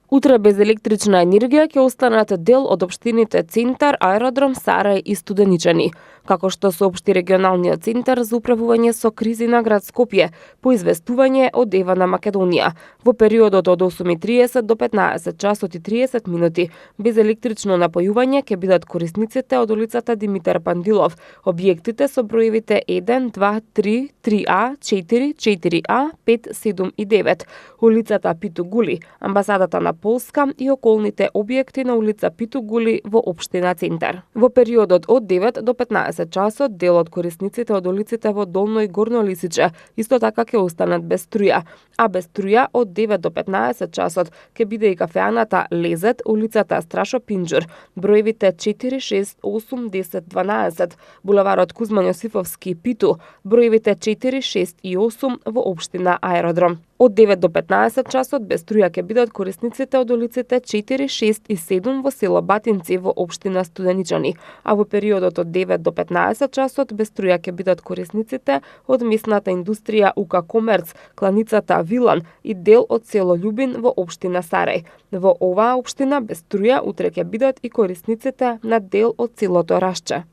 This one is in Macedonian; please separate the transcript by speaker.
Speaker 1: Утре без електрична енергија ќе останат дел од општините Центар, Аеродром, Сарај и Студеничани. Како што соопшти регионалниот центар за управување со кризи на град Скопје, по известување од Ева на Македонија, во периодот од 8:30 до 15 часот и 30 минути без електрично напојување ќе бидат корисниците од улицата Димитар Пандилов, објектите со броевите 1, 2, 3, 3А, 4, 4А, 5, 7 и 9, улицата Питу Гули, амбасадата на Полска и околните објекти на улица Питу Гули во општина Центар. Во периодот од 9 до 15 часот дел од корисниците од улиците во Долно и Горно Лисиче исто така ќе останат без струја, а без струја од 9 до 15 часот ќе биде и кафеаната Лезет, улицата Страшо Пинџур, броевите 4, 6, 8, 10, 12, булеварот Кузман Јосифовски Питу, броевите 4, 6 и 8 во општина Аеродром. Од 9 до 15 часот без струја ќе бидат корисниците од улиците 4, 6 и 7 во село Батинци во општина Студеничани, а во периодот од 9 до 15 часот без струја ќе бидат корисниците од местната индустрија УК Комерц, кланицата Вилан и дел од село Љубин во општина Сарај. Во оваа општина без струја утре ќе бидат и корисниците на дел од селото Рашче.